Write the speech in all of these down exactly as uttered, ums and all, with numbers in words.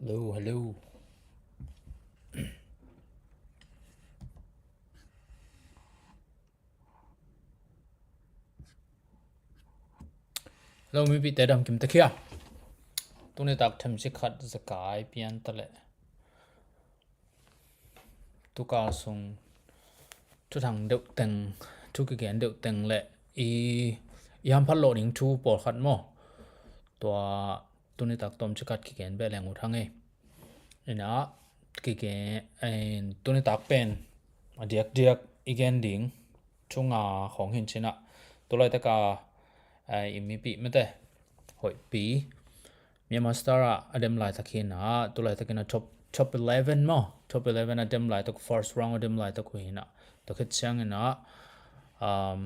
Hello, hello. Hello, mipite dam kim ta khia. Tuni tak themsi khat zakai pian ta leh. Tukal sung thuthang deuh teng, thu kigen deuh teng le i, i hamphat loh ding thu pawlkhat maw. Tua tuni tak tawmci khat kigen beh leng ut hang e. Ina kigen, tuni tak pen a diakdiak i gen ding thu nga khawng hi in cin a, tulaitak a, eh, i mipih mate, Hoihpi, Myanmar Star ah a dem laitak hi in a, tulaitakin a top, top eleven maw, top eleven a dem laitak, first round a dem laitak uh hi in a, tua khit ciangin a, um,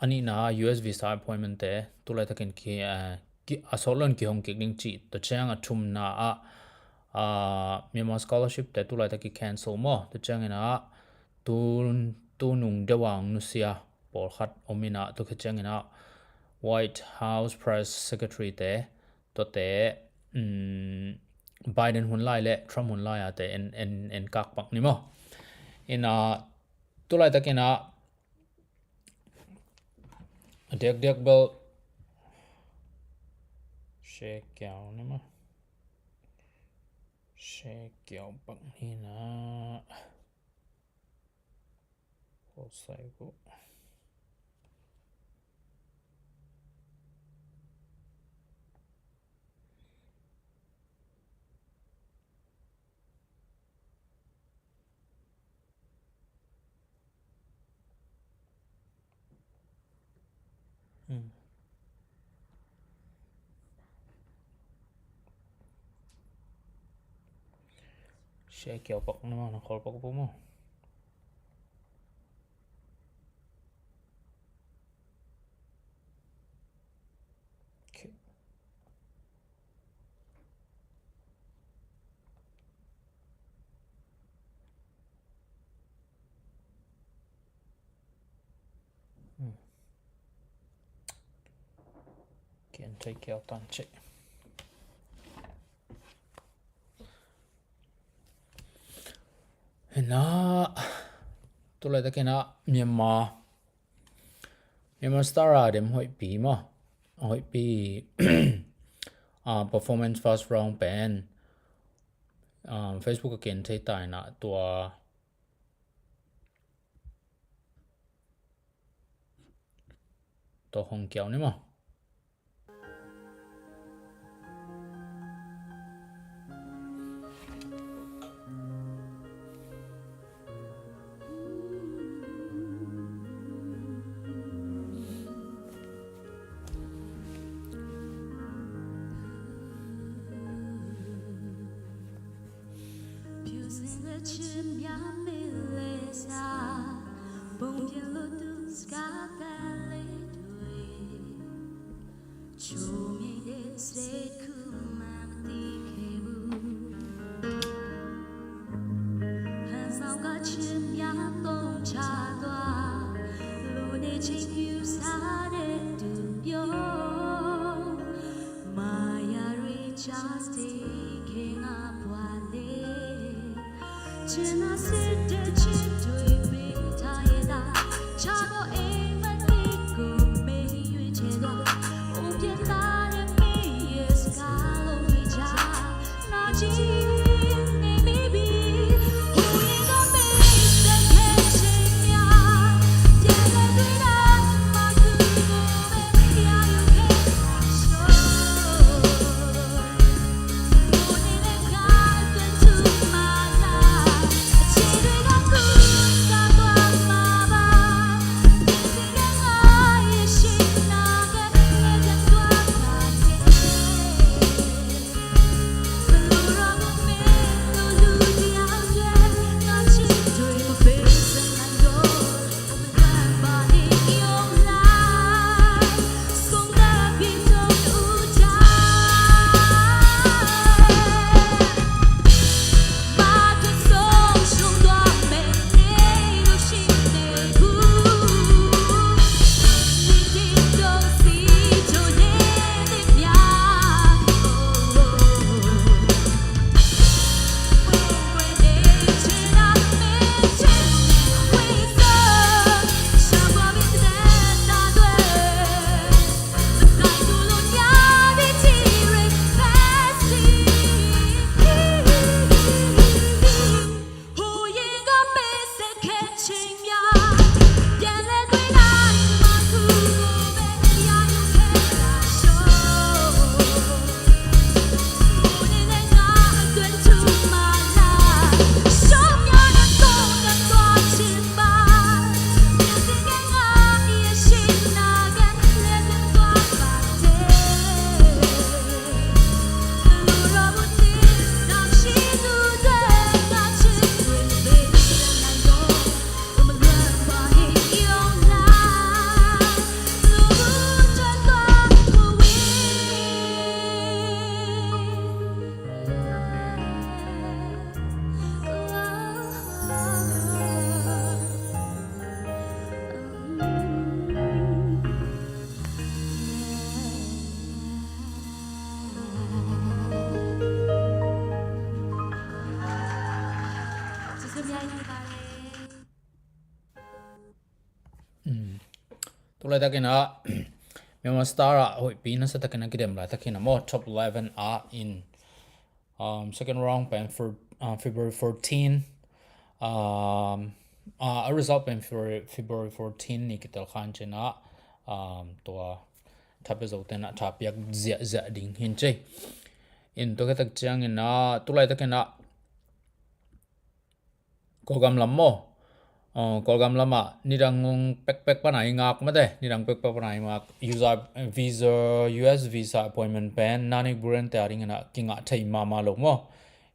a nihna U S visa appointment te tulaitakin ki, eh, ki, a sawt lo in kihong kik ding cih, tua ciang a thumna ah, ah, Myanmar scholarship te tulaitak ki cancel maw, tua ciangin a, tu, tu nung deuh a nusia pawlkhat om in a, tua khit ciangin a White House Press Secretary te, tuate, um, Biden hun lai le Trump hun lai a te en, en, en kak pak ni maw. Ina tulaitakin a, a diakdiak bel share kiau ni maw. Share kiau pak ni na. Hosai ko. Hmm. Share kiau pak na maw, na khol pak bu maw. Okay. Hmm. Kian thei kiau tan cih. Hi na, tulaitakin a Myanmar, Myanmar Star a dem Hoihpi maw, Hoihpi, ah, performance first round pen, ah, Facebook a kian thei ta in a, tua, tua hong kiau ni maw. Tulaitak in ah Myanmar Star ah hoihpi nasatakin a kidem laitak in ah maw, top eleven ah in, um, second round pen for, uh, February fourteen. Um, uh, a result pen February, February fourteen ni kitel khan cin ah, um, tua thape zo ten ah thapiak ziahziah ding hin cei. In tua khetak ciangin ah tulaitakin ah Kawlgam lam maw? Aw, Kawlgam lamah nidang pekpek pana i ngak mate, nidang pekpek pana i ngak user visa, U S visa appointment pen Nanik Buren te a dingin ah kingah thei mahmah lo maw?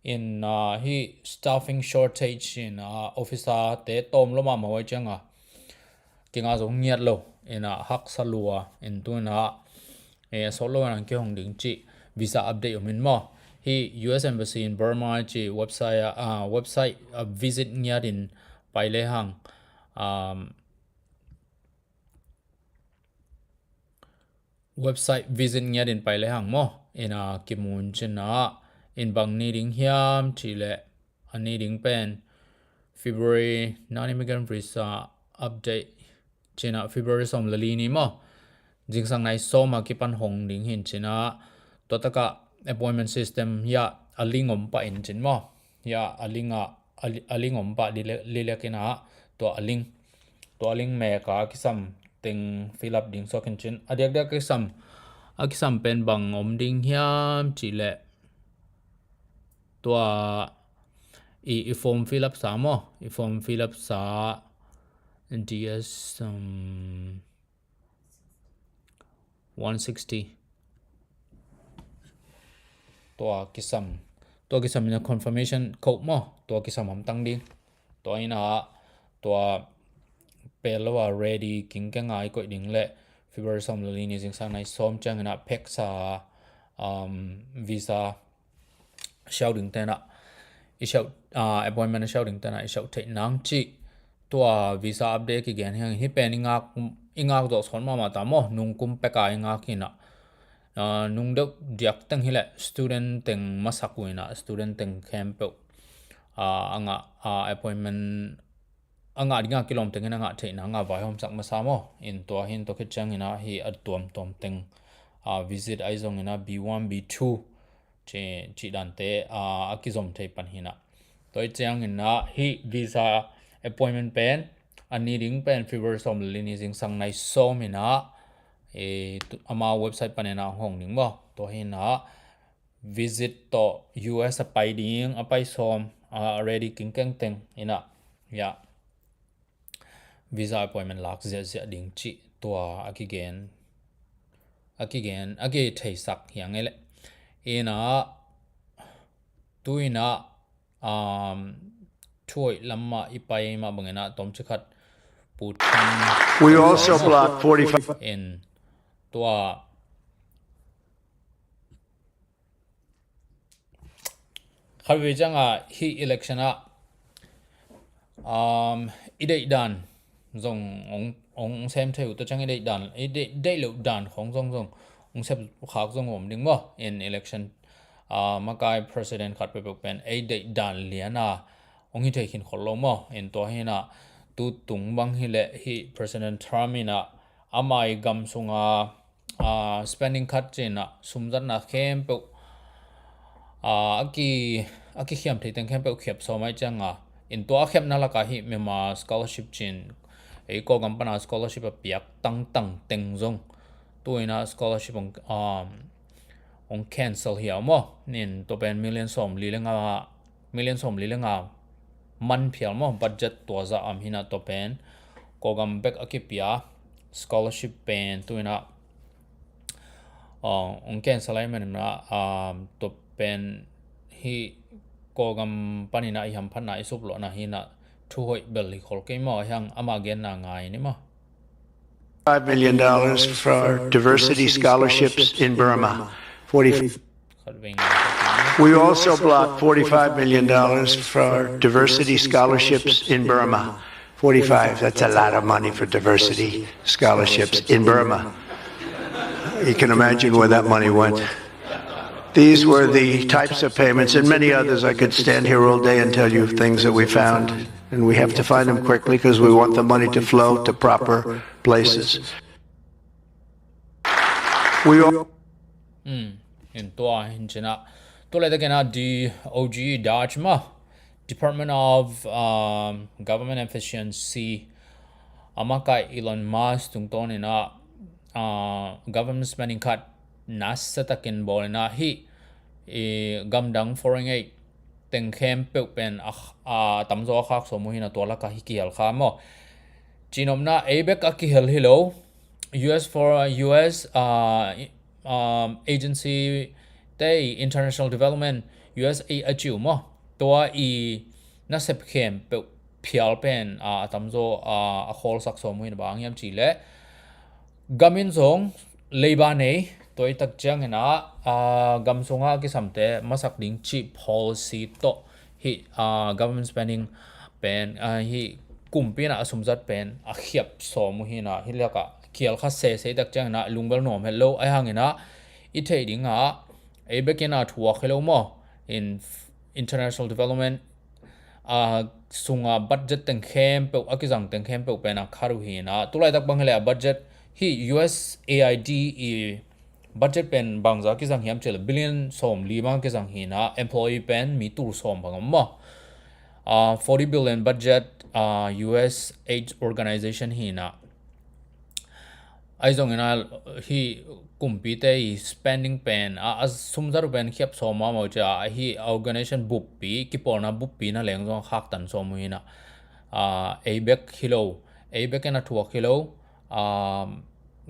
In, ah, hi staffing shortage in, ah, officer te tawm lo mahmah huai cianga kingah zo ngiat lo. In ah haksa lua in tu in ah, eh, sawt lo in ang kihong ding cih visa update om in maw? Hi U S Embassy in Burma cih website ah, ah, website ah visit ngiat in pai le hang, um, website visit ngiat in pai le hang maw? In ah kimun cin ah in bang ni ding hiam cih leh a ni ding pen February, non-immigrant visa update cin ah February sawm le li ni maw? Zingsang nai sawm a kipan hong ding hin cin ah tua takah appointment system hiah a link om pah in cin maw? Hiah a link ah, a li-, a link om pah li le-, li lek in ah tua a link, tua a link mek a kisam teng fill up ding suak in cin. A diakdiak a kisam, a kisam pen bang om ding hiam cih leh tua i, i form fill up sa maw? I form fill up sa D S, um, one sixty. Tua kisam, tua kisam in a confirmation code maw? Tua kisam hamtang ding. Tua in ah tua pel lo a ready kingkeng a i koih ding leh February sawm le li ni zingsang nai sawm ciangin ah pek sa, um, visa siau ding ten ah i siau, ah, appointment a siau ding ten ah i siau theih nang cih tua visa update kigen hiang. Hi pen i ngak, i ngak zawh sawn mahmah ta maw? Nungkum pek a i ngak in ah, ah, nung deuh diak teng hi leh student teng masak uh in ah student teng khempeuh, ah, a ngah, ah, appointment a ngah ding a kilawm tengin a ngah theihna a ngah vaihawmsak masa maw? In tua hin tua khit ciangin ah hi a tuamtuam teng, ah, visit ahi zongin ah B one, B two ci, cih dante, ah, a kizom thei pan hi in ah. Tua hi ciangin ah hi visa appointment pen a ni ding pen February sawm le li ni zingsang nai sawm in ah, eh, tu-, amau website panin ah hong ding maw? Tua hi in ah visit tawh U S a pai ding, a pai sawm, a ready kingkeng teng in ah, ya, visa appointment lak ziahziah ding cih tua a kigen, a kigen, a kitheisak hiang ei leh. In ah, tu in ah, um, thuhoih lam mah i pai mah bangin ah tawmcik khat Pu Thang We also blocked forty-five. In tua khatvei ciangah hih election ah, um, i deih dan zong hong, hong sem thei uh, tua ciang i deih dan, i deih, deih loh dan khong zong zong hong sep khak zong om ding maw? In election, ah, makai president khat peuhpeuh pen ei deih dan lian a hong hi thei khin khol lo maw? In tua hi in ah tu tung bang hi leh hih President Trump in ah ama i gam sunga, ah, spending cut ci in ah sumzatna khempeuh, ah, a ki, a kikhiam thei teng khempeuh khiap sawm ahih ciangin ah in tua a khiapna lakah hih Myanmar scholarship ci in ei Kawlgam pana scholarship a piak tangtang teng zong tu in ah scholarship hong, um, hong cancel hi a maw? In tua pen million sawm li le nga, million sawm li le nga man phial maw? Budget tua zah om hi in ah tua pen Kawlgam bek a kipia scholarship pen tu in ah, uh, hong cancel ahih manin ah, um, tua pen hih Kawlgam panin ah i hamphatna i suplawhna hi in ah thuhoih bel hi khol kei maw? Hiang ama genna ngai ni maw? Five million dollars for diversity scholarships in Burma. Forty. We also blocked forty-five million dollars for diversity scholarships in Burma. Forty-five, that's a lot of money for diversity scholarships in Burma. You can imagine where that money went. These were the types of payments and many others. I could stand here all day and tell you things that we found, and we have to find them quickly because we want the money to flow to proper places. We are. Hmm. In tua hin cina. Tua le takina D O G, Dutch ma. Department of um, Government Efficiency. A makai Elon Musk tungtawn ina uh, government spending cut nasa takin bawl ina hi i gamdang foreign aid teng khempeuh pen a, a tamzaw a khak sawm uh hina tua laka hi kihel kha maw. Cinopna ei bek a kihel hi lo. U S for U S uh, um, agency te international development U S A a ciu maw. Tua i nasep khempeuh phial pen uh, a tamzaw uh, a khawlsak sawm uh hina bang hiam ci le. Gamin zong leiba nei tua i tak ciangina uh, gam sunga a kisamte masak ding ci policy tawh hi uh, government spending pen uh, hi kumpina a sumzat pen a khiap sawm uh hina hi laka khial kha sese i tak ciangina lungbel nuam het lo ai hangina i theih dinga ei bekina thuak hi lo maw in international development uh, sunga budget teng khempeuh a kizang teng khempeuh pen a khat uh hina tulaitak bang hi le a budget hi U S A I D i budget pen bangza kizang hiam cil billion sawm li bang kizang hina employee pen mi tul sawm bang om maw. Uh, forty billion budget uh, U S aid organization hina ai zongina hi kumpite i spending pen a, a sumzat uh pen khiap sawm a mau cia a hi organization buppi kipawlna buppi na leng zong khaktan sawm uh hina uh, ei bek hi lo ei bek in a thuak hi lo. Um,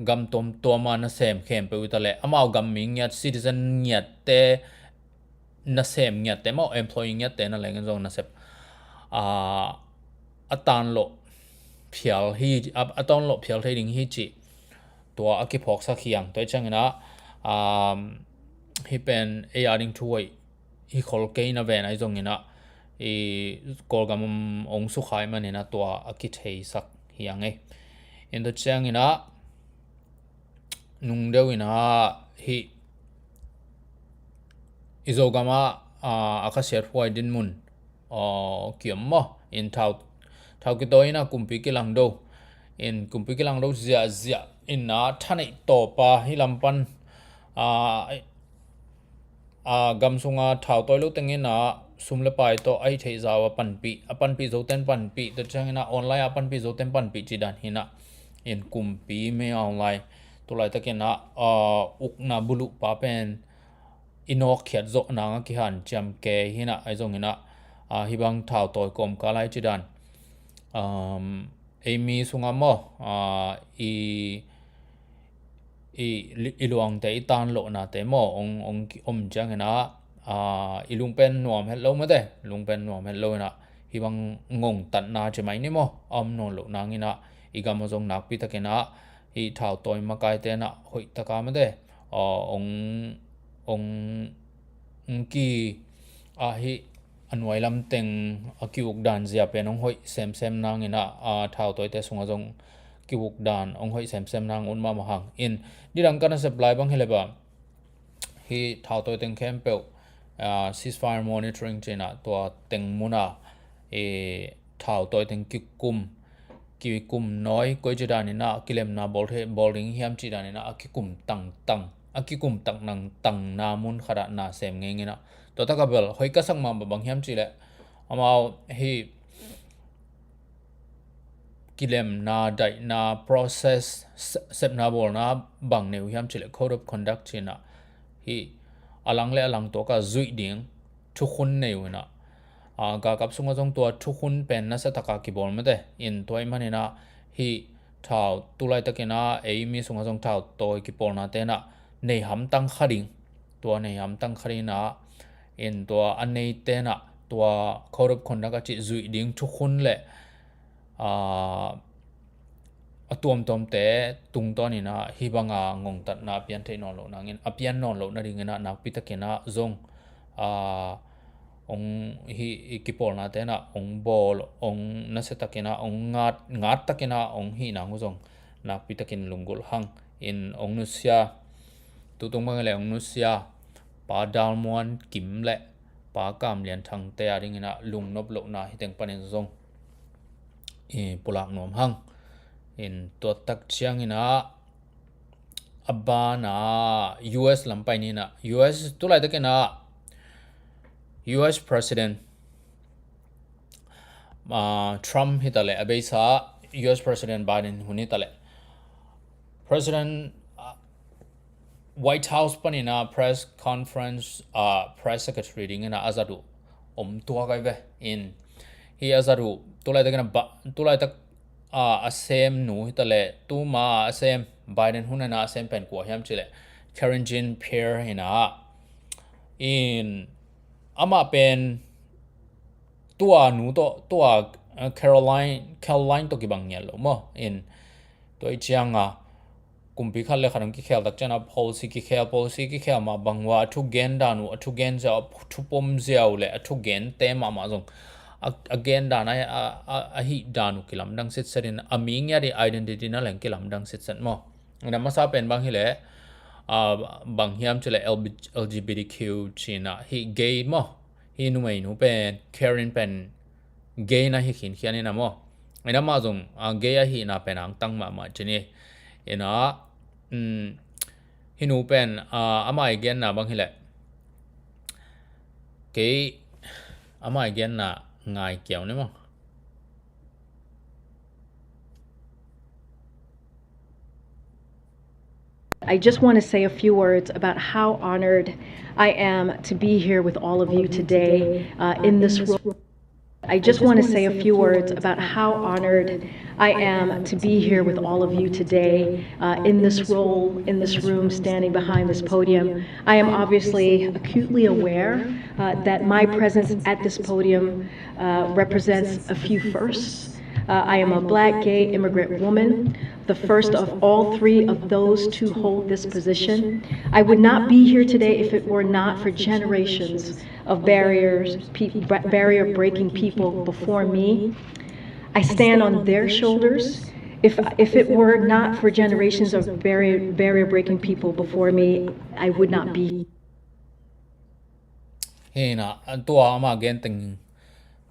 gam tuamtuama nasem khempeuh ita le amau gam mi ngiat citizen ngiatte nasem ngiatte maw employee ngiatte na lengin zong nasep uh, a tanloh phial hi a tanloh phial thei ding hi ci tua a kiphawksak hiang tua i ciangina um, hi pen ei a ding thu hoih hi khol kei na ven ai zongina i Kawlgam ong sukhai manina tua a kitheisak hiang ei. Inta ciangina nungdeuh ina hi i Zogama a khasiat huai dinmun kiom maw in thau thau kitaw ina kumpi kilangdo in kumpi kilangdo ziahziah ina thaneih tawpa hi lampan a a gam sunga thau tawi lo tengina sum le pai tawh a hi theih zau a panpih a panpih zoten panpih tua ciangina online a panpih zoten panpih ci dan hina in kumpi me a online tulaitakin a ukna buluh pa pen i nawkkhiat zawh nang a kihan ciam ke hina ai zongina a hi bang thau tawi kawm ka lai ci dan um, ei mi sunga maw a i i, i luangte i tan lohnate maw ong, ong om ciangina a, i lungpen nuam het lo mate lungpen nuam het lo ina hi bang ngongtatna ci mai ni maw a om nawn loh nangina i gam a zong nakpi takina hi thau tawi makaite na hoih taka mate a, ong, ong, ong ki a hi a nuai lam teng a kiuk dan zia pen ong hoih semsem nangina a thau tawite sunga zong kiuk dan ong hoih semsem nang un mahmah hang in nidang ka nasep lai bang hi le ba hi thau tawi teng khempeuh a ceasefire monitoring cina tua teng muna i thau tawi teng kikum kikum nawi koi ci danina kilemna bawl ding hiam ci danina a kikum tangtang a kikum taknang tangna mun khatah na sem ngengina tua taka bel hoih ka sak mahmah bang hiam ci le amau hi kilemna daihna process sepna bawlna bang neu hiam ci le code of conduct cina hi a lang le a lang tuaka zuih ding thukhun nei uh ina a galkap sunga zong tua thukhun pen nasa taka kibawl mate in tua i manina hi thau tulaitakina ei mi sunga zong thau tawi kipawlna tena nei hamtang kha ding tua nei hamtang kha dingina in tua a nei tena tua code of conduct a cih zuih ding thukhun le a a tuamtuamte tungtawnina hi banga ngongtatna a pian theih nawn loh nangin a pian nawn loh nadingina nakpi takina zong a ong hi i kipawlna tena ong bawl ong nasa takina ong ngat ngat takina ong hi nang uh zong nakpi takin lunggulh hang in ong nusia tutung bang le ong nusia pa Dalmuan Kim le pa Kam Lian Thangte a dingina lungnop lohna hiteng panin zong i pulak nuam hang in tua tak ciangina a ban a U S lam pai ni in a, U S tu laitakin a U S President, ah, Trump hi ta leh, a beisa U S President Biden hun hi ta leh, President, ah, White House panin a press conference, ah, press secretary dingin a a zat uh om tuak ai ve. In hi a zat uh tu laitakin a ba, tu laitak, ah, a sem nu hi ta leh, tuma a sem, Biden hun in a a sem pen kua hiam cih leh, Karine Jean-Pierre hi in a, in amah pen tua nu tawh, tua, ah, Caroline, Caroline tawh kibang ngiat lo maw. In tua i ciang a kumpi khat le khat hong kikhel tak ciang a policy kikhel, policy kikhel mah bang ua, a thugen dan uh, a thugen ziau, a thupom ziau le a thugen te mahmah zong a, a gen dan a, a, a, a hih dan uh kilamdang sitset in, a mi ngiat i identity na leng kilamdang sitset maw. In a masa pen bang hi leh, ah, bang hiam cih leh L G B T Q ci in a, hih gay maw, hih numei nu pen, Karine pen gay na hi khinkhian in a maw. In amah zong, ah, gay ahihna pen angtang mahmah ci ni. In a, um, hih nu pen, ah, amah i genna bang hi leh, kei amah i genna ngai kiau ni maw. I just want to say a few words about how honored I am to be here with all of you today, uh, in this role. I just want to say a few words about how honored I am to be here with all of you today, uh, in this role, in this room, standing behind this podium. I am obviously acutely aware, uh, that my presence at this podium, uh, represents a few firsts. Uh, I am a black gay immigrant woman, the first of all three of those to hold this position. I would not be here today if it were not for generations of barriers, pe-, ba-, barrier breaking people before me. I stand on their shoulders. If, if it were not for generations of barrier, barrier breaking people before me, I would not be. Hi in a, tua ama gen teng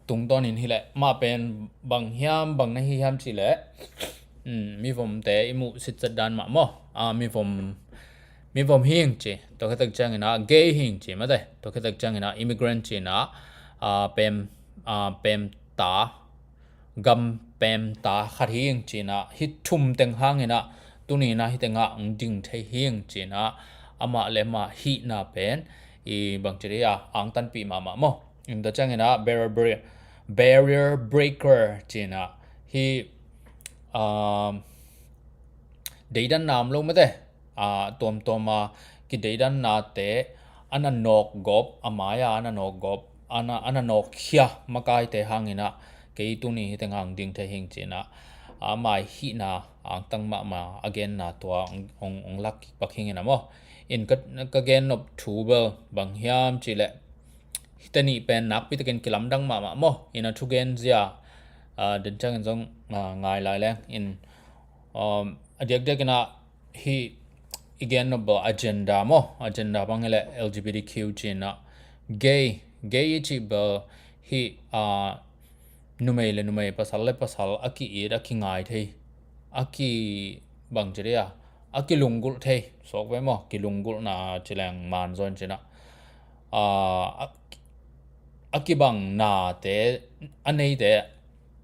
tungtawnin hi leh, mah pen bang hiam, bang na hi hiam cih leh, um, mivomte i muh sitset dan mah maw. Ah, mivom, mivom hi ing ci, tua khit tak ciangin a gay hi ing ci, mate, tua khit tak ciangin a immigrant ci in a, ah, pem, ah, pemta, gam pemta khat hi ing ci in a, hih thum teng hangin a, tuni in a hih tengah hong ding thei hi ing ci in a, amah le amah hihna pen i bangci dih a, angtanpih mahmah maw. In tua ciangin a barrier bre-, barrier breaker ci in a, hih, um, deidanna om lo mate, a, tuamtuam a kideidannate a na nawkgawp, a mai-a a na nawkgawp, a na, a na nawkkhia makaite hangin a, kei tuni hih tengah hong ding thei hi ing ci in a, amah i hihna angtang mahmah a genna tua hong, hong, hong lak kik pak hi ing in a maw. In ka, ka gen nop thu bel bang hiam cih leh, hihte nih pen nakpi takin kilamdang mahmah maw. In a thugen zia, ah, den ciangin zong, ah, ngai lai leng. In, um, a diakdiakin a hih i gen nop bel agenda maw, agenda bang hi leh L G B T Q ci in a, gay, gay i cih bel hih, ah, numei le numei, pasal le pasal a ki-it, a kingai thei, a ki bangci dih a, a kilunggulh thei, suak ve maw, kilunggulhna ci leng man zaw in ci in a, ah, a, a kibang nate, a neite,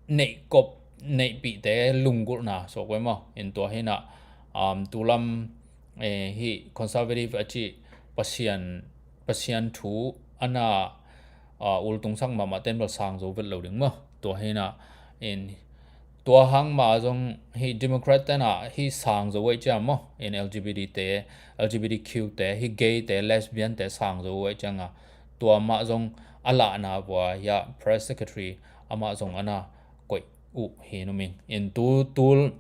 neihkop, neihpihte lunggulhna suak ve maw. In tua hi in a, um, tulam, eh, hih conservative a cih Pasian, Pasian thu a na, uh, ultungsak mahmah ten bel sang zo vet lo ding maw. Tua hi in a, in tua hang mah zong hih Democrat ten a hih sang zo uh ahih ciang maw. In L G B T te, L G B T Q te, hih gay te, lesbian te sang zo uh ahih ciang a, tua mah zong a lahna vua hia press secretary amah zong a na koih uh hi nuam ing. In tu, tul,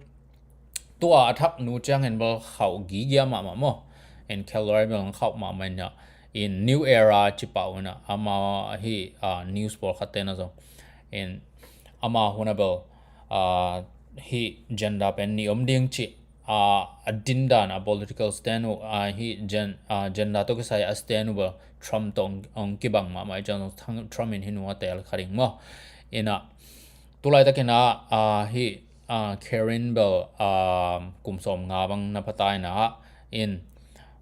tua a thak nu ciangin bel khauh gigia mahmah maw. In Caroline bel khauh mahmah in a, in New Era ci pah uh in a, ama hih, ah, news pawlkhat ten a zong. In ama hun a bel, ah, hih gender pen nih om ding cih, ah, a dindan a political stand uh, ah, hih gen-, ah, gender tawh kisai a stand uh bel Trump tawh hong, hong kibang mahmah ahih ciang zong Trump in hih nu a tel kha ding maw. In a, tu laitakin a, ah, hih, ah, Karine bel, ah, kum sawmnga bang na pha ta in a, In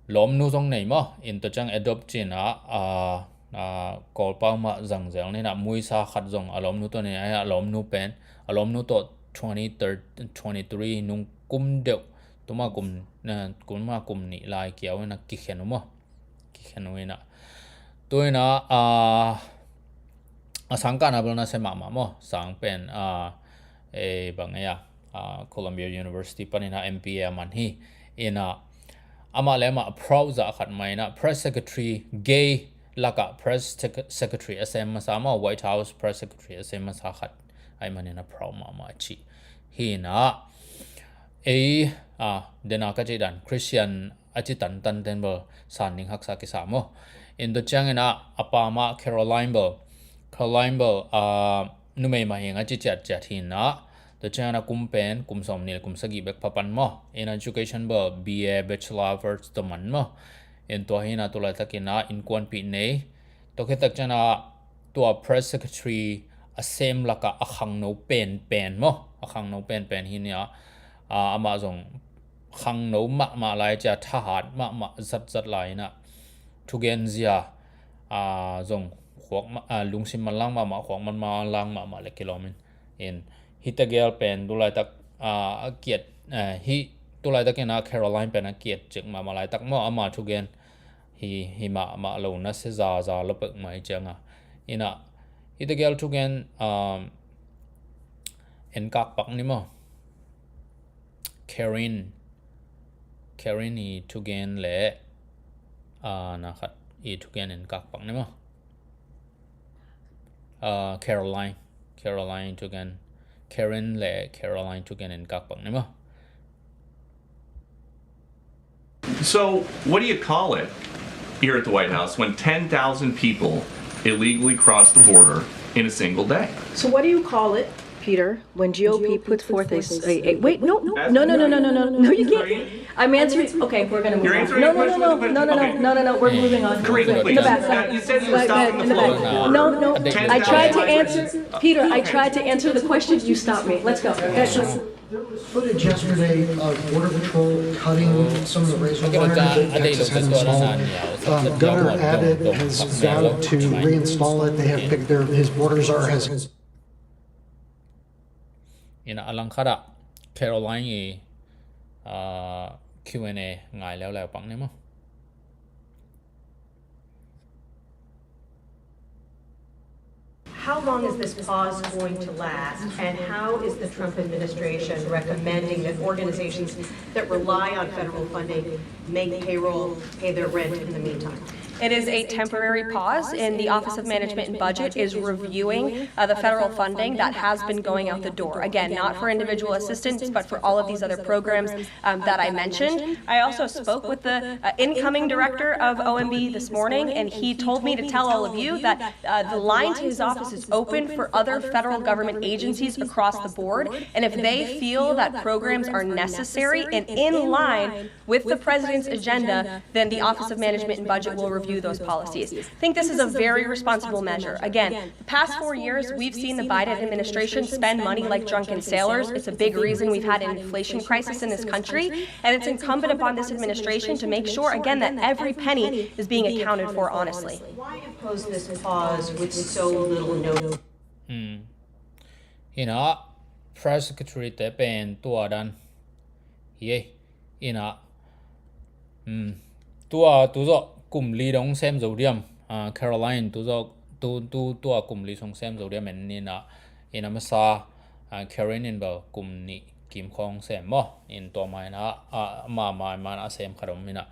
lawmnu zong nei maw, in tua ciang adopt cih in ah, ah, ah, Kawlpau mah zangzel ni in ah, muisa khat zong a lawmnu tawh nei a, a lawmnu pen, a lawmnu tawh twenty thirty, twenty three nung kum deuh, tuma kum, eh, kum, kum nih lai kiau in ah kikhen uh maw. Kikhen uh in ah. Tu in ah, ah, a sang kahna bel nasia mahmah maw, sang pen, ah, eh, bang ei ah, ah, Columbia University panin ah M P A a man hi. In ah, amah le amah proud zah khat mah in ah, press secretary gay lakah press sec-, secretary a sem masa maw, White House press secretary a sem masa khat ahih manin ah proud mahmah cih hi in ah. Ei, ah, dena ka cih dan Christian a ci tantan ten bel san ding haksa kisa maw. In tua ciangin ah, a pa mah Caroline bel, Caroline bel, ah, numei mah hi ing a ci ciatciat hi in ah. Tua ciangin ah kum pen kum sawmnih le kum sagih bek pha pan maw. In education bel B A, Bachelor of Arts tawh man maw. In tua hi in ah, tu laitakin ah innkuanpih nei. Tua khit tak ciangin ah tua press secretary a sem lakah a khangno penpen maw. A khangno penpen hi in ah, ah, amah zong khangno mahmah lai cia, thahat mahmah zatzat lai in ah, thugenzia, ah, zong khuak ma-, ah, lungsim manlang mahmah, khuak manlang mahmah le kilawm in. In hih tegel pen tu laitak, ah, a kiat, ah, hih tu laitakin ah Caroline pen a kiat cek mahmah laitak maw, ama thugen hi, hi mahmah lo, nasia zaza lo pek mah hi ciang a. In ah hih tegel thugen, um, en kak pak ni maw. Karen, Karen i thugen le, ah, na khat i thugen en kak pak ni maw. Ah, Caroline, Caroline i thugen, Karen le Caroline thugen en kak pak ni maw. So, what do you call it here at the White House when ten thousand people illegally cross the border in a single day? So what do you call it, Peter, when G O P puts forth a, s-, a, a, wait, no, no, no, no, you can't. I'm answering. Okay, we're gonna move on. No, no, no, no, no, no, no, no, no, no, we're moving on. Kareem, please. In the back. Uh, you said you were stopping the flow of the border. No, no. I tried to answer, Peter, I tried to answer the question. You stopped me. Let's go. There was footage yesterday of Border Patrol cutting some of the razor wire that Texas had installed. Um, Governor Abbott has vowed to reinstall it. They have picked their, his borders are, has, has In a langkhat ah Caroline i, ah, Q and A ngai leuleu pak ni maw. How long is this pause going to last, and how is the Trump administration recommending that organizations that rely on federal funding make payroll, pay their rent in the meantime? It is a temporary pause, and the Office of Management and Budget is reviewing, uh, the federal funding that has been going out the door. Again, not for individual assistance, but for all of these other programs, um, that I mentioned. I also spoke with the, uh, incoming director of O M B this morning, and he told me to tell all of you that, uh, the line to his office is open for other federal government agencies across the board, and if they feel that programs are necessary and in line with the president's agenda, then the Office of Management and Budget will review those policies. I think this is a very responsible measure. Again, the past four years, we've seen the Biden administration spend money like drunken sailors. It's a big reason we've had an inflation crisis in this country, and it's incumbent upon this administration to make sure, again, that every penny is being accounted for honestly. Why impose this pause with so little notice? Hmm. Hi in ah, Press Secretary te pen tua dan hi ei. In ah, um, tua tu zawh kum li dong sem zo diam, ah, Caroline tu zawh, tu, tu, tua kum li sung sem zo diam en ni in ah, in a masa, ah, Karen in bel kum nih kim khawng sem maw. In tua mah in ah, ah, ma, ma, ma in ah sem khat om in ah,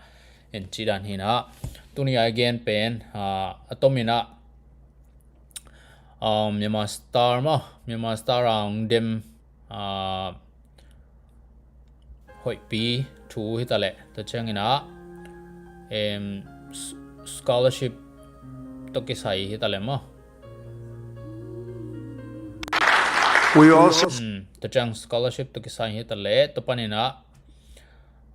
in ci dan hi in ah. Tuni a i gen pen, ah, a tom in ah, ah, Myanmar Star maw, Myanmar Star a hong dem, ah, hoihpi thu hi ta leh, tua ciangin ah, em, s-, scholarship tawh kisai hi ta leh maw. We also Hmm, tua ciang scholarship tawh kisai hi ta leh, tua panin ah,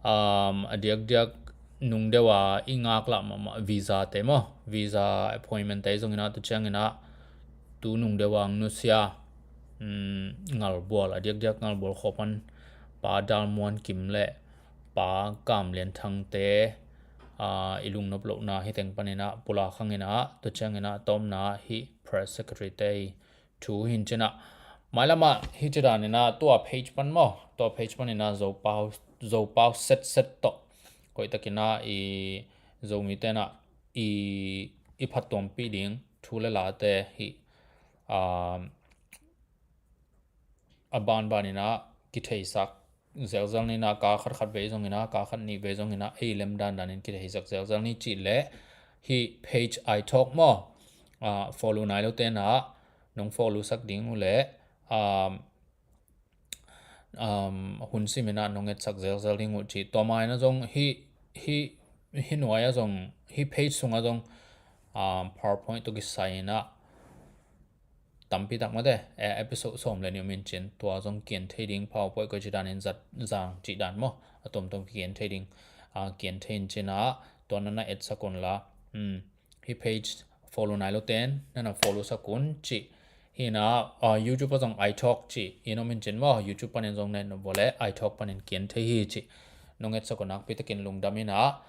um, a diakdiak nung deuh a i ngaklah mahmah visa te maw, visa appointment te zongin ah, tua ciangin ah tu nung deuh a hong nusia, um, ngalbual, a diakdiak ngalbual khawpan Pa Dal Muan Kim le Pa Kam Lian Thangte, ah, i lungnop lohna hi teng paninah pulak hanginah tua cianginah tawmna hih press secretary te thu hin cinah. Mailamah hi ci daninah tua page pan maw, tua page paninah Zopau, Zopau setset tawh koihtakinah i Zomi tenah i, i phattuampih ding thu le late hih, ah, a banbaninah kitheisak zelzel ninah, ka khatkhat vei zonginah, ka khat nih vei zonginah ei lem dandanin kitheisak zelzel ni cih leh hih page iTalk maw, ah, follow nai lo tenah nong follow sak ding uh leh, um, um, hun siminah nong etsak zelzel ding uh cih. Tua mainah zong hih, hih, hih nuai-ah zong, hih page sungah zong, um, PowerPoint tawh kisai inah tampi tak mate, eh, episode sawm le nih om in cin, tua zong kian thei ding, PowerPoint koici danin zat zang cih dan maw, a tuamtuam kian thei ding, ah, kian thei in cinah tua nana etsak unla, hmm, hih page follow nai lo ten nana follow sak un cih. Hinah, ah, YouTube ah zong iTalk cih in om in cin maw, YouTube panin zong na et nop vua leh iTalk panin kian thei hi cih. Nong etsak un nakpi takin lungdam inah,